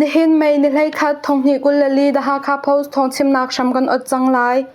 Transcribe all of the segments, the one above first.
Nihin May ni 11 2024 The Hakha Post thawngchimnak hram kan ot cang lai.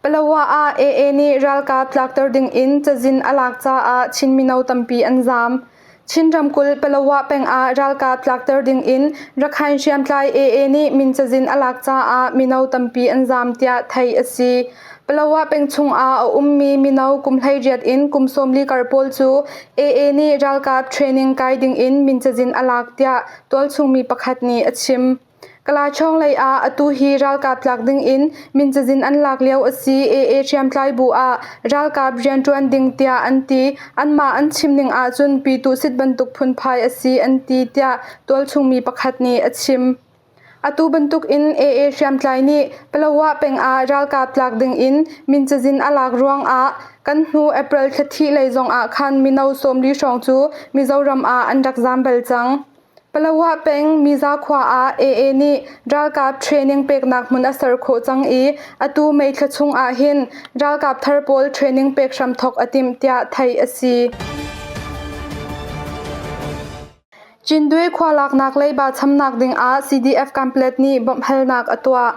Palawa ah AA nih ralkap tlakter ding in cazin a lak caah Chin mino tampi an zaam. Chin ramkulh Palawa peng ah ralkap tlakter ding in Rakhine hriamtlai AA nih min cazin a lak caah mino tampi an zaam tiah theih a si. Palawa peng chung ah a ummi mino kum 18 in kum 40 kar pawl cu AA nih ralkap training kai ding in min cazin a lak tiah tualchung mi pakhat nih a chim. Kalachawng lei ah atu hi ralkap tlak ding in min cazin an lak lio a si. AA hriamtlai bu ah ralkap rianṭuan ding tiah an ti. Anmah an chim ning ahcun Pyituhsit bantuk phunphai a si an ti tiah tualchung mi pakhat nih a chim. Atu bantuk in AA hriamtlai nih Palawa peng ah ralkap tlak ding in min cazin a lak ruang ah kan hnu April thla thih lei zong ah khan mino 40 hrawng cu Mizoram ah an rak zaam bal cang. Palawa peng Miza khua ah AA nih ralkap training peknak hmun a ser khawh cang i atu May thla chung ah hin ralkap thar pawl training pek hram thawk a timh tiah theih a si. Cindwe khua laknak leiba chamnak dingah CDF Kanpalet nih bawmhhalnak a tuah.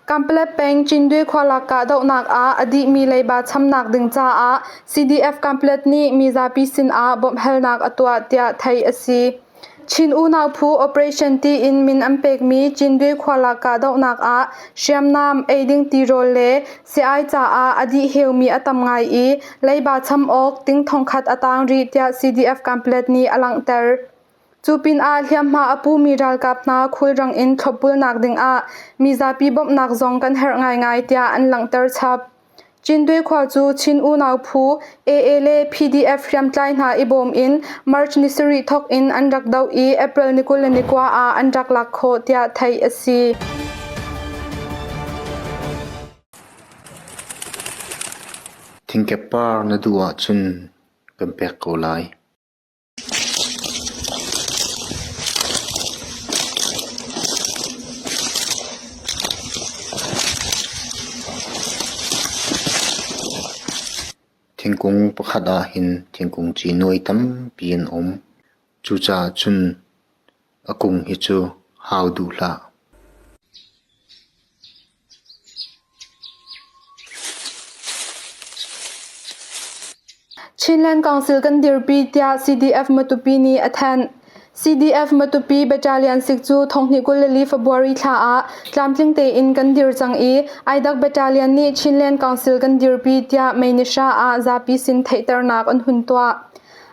Kanpalet peng Cindwe khua lak kahdohnak ah a dihmi leiba chamnak ding caah CDF Kanpalet nih mizapi sinah bawmhhalnak a tuah tiah theih a si. Chin unau phu operation tiin min an pekmi Cindwe khua lak kahdohnak ah hriamnam, eiding tirawl le sii-ai caah a dih heumi a tam ngai i leiba cham awk ting thongkhat a taang rih tiah CDF Kanpalet nih a langhter. Cu pinah hliamhma a pumi ralkap hna khulrang in thlopbulnak dingah mizapi bawmhnak zong kan herh ngaingai tiah an langhter chap. Cindwe khua cu Chin unau phu AA le PDF hriamtlai hna i bawm in March ni sarih thawk in an rak doh i April ni 29 ah an rak lak khawh tiah theih a si. Thingkep par na duh ahcun kan pek ko lai. Thingkung pakhat ah hin thingkung ci nuai tampi an um. Cucaah cun a kung hi cu hau duh hlah. Chinland Council kan dirpi tiah CDF Matupi nih a thanh. CDF Matupi Battalion sik cu thonghnih 24 February thla ah tlamtling tein kan dir cang i Aidak Battalion nih Chinland Council kan dirpi tiah May ni hra ah zapi sin theihternak an hun tuah.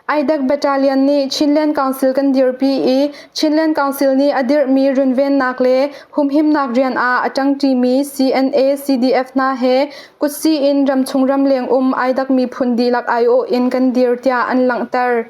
IDAC Battalion nih Chinland Council kan dirpi i Chinland Council nih a dirhmi runvennak le humhimnak rian ah a ṭangṭimi CNA, CDF hna he kutsih in ramchung ramleng um IDAC miphun dihlak aiawh in kan dir tiah an langhter.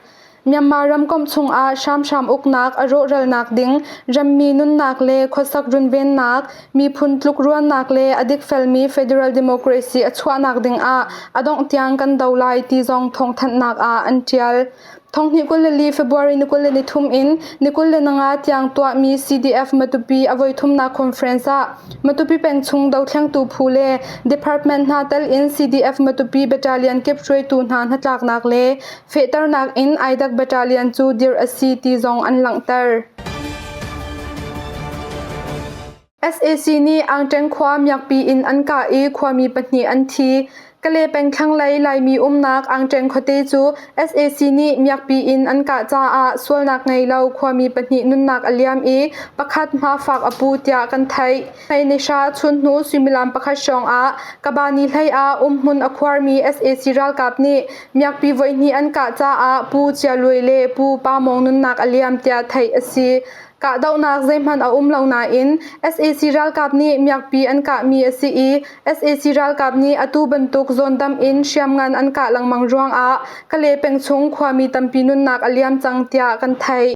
Myanmar ramkomh chungah hramhram uknak a rawhralnak ding rammi nunnak le khuasak runvennak, miphun tlukruannak le a dikfelmi federal democracy a chuahnak dingah a dongh tiang kan do lai ti zong thawngthanhnak ah an ṭial. Thonghnih 24 February ni 23 in ni 25 tiang tuahmi CDF Matupi a voithumnak conference ah Matupi peng chung dothlengtu phu le department hna tel in CDF Matupi battalion kip hruaitu hna hnatlaknak le fehternak in IDAC battalion cu dirh a si ti zong an langhter. Sac nih Angṭeng khua miakpi in an kah i khuami pahnih an thi. Kale peng thlanglei Laimi umnak Angṭeng khuate cu sac nih miakpi in an kah caah sualnak ngei lo khuami pahnih nunnak a liam i pakhat hmafak a pu tiah kan theih. May ni hra chunhnu suimilam pakhat hrawng ah Kabani hlei ah umhmun a khuarmi sac ralkap nih miakpi voihnih an kah caah Pu Cia Luai le Pu Pa Mawng nunnak a liam tiah theih a si. Kahdohnak zeihmanh a um lo nain sac ralkap nih miakpi an kahmi a si i sac ralkap nih atu bantuk zawndamh in hriamngan an kah lengmang ruangah Kale peng chung khuami tampi nunnak a liam cang tiah kan theih.